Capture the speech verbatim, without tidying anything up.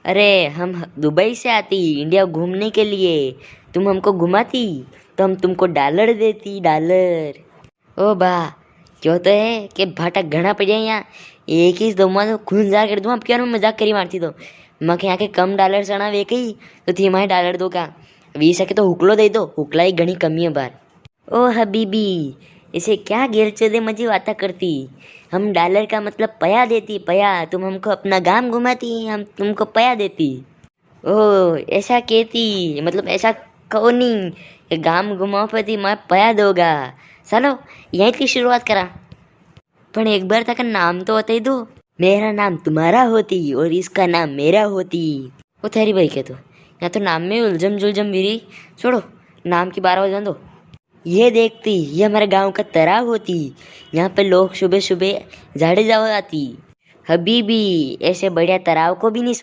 अरे, हम ह-, दुबई से आती इंडिया घूमने के लिए, तुम हमको घुमाती तो हम तुमको डॉलर देती, डॉलर। ओ बा, क्यों तो है कि भाटा घणा पड़िया यहाँ, एक ही दो में तो खून जार कर दूँ। अब क्यों मैं मजाक करी मारती तो, मैं यहाँ के कम डॉलर चढ़ा वे कही, तो थी माए डॉलर दो का, वीस के तो हुकलो दे दो, हुकला ही घणी कमी है बार। ओ हबीबी, इसे क्या गेलचोदे मजी बाता करती, हम डॉलर का मतलब पया देती, पया, तुम हमको अपना गांव घुमाती, हम तुमको पया देती। ओ, ऐसा कहती, मतलब ऐसा कहो नहीं, ये गांव घुमाओ पे थी मैं पया दोगा। चलो, यहीं की शुरुआत करा। पण एक बार तक नाम तो बताई दो। मेरा नाम तुम्हारा होती और इसका नाम मेरा होती। ओ थारी भाई के तो, यहाँ तो नाम में उलझम जुलझम विरी। छोड़ो, नाम की बारह बजन दो। ये देखती, ये हमारे गांव का तालाब होती, यहाँ पे लोग सुबह सुबह झाड़े जावा आती। हबीबी, ऐसे बढ़िया तालाब को भी नहीं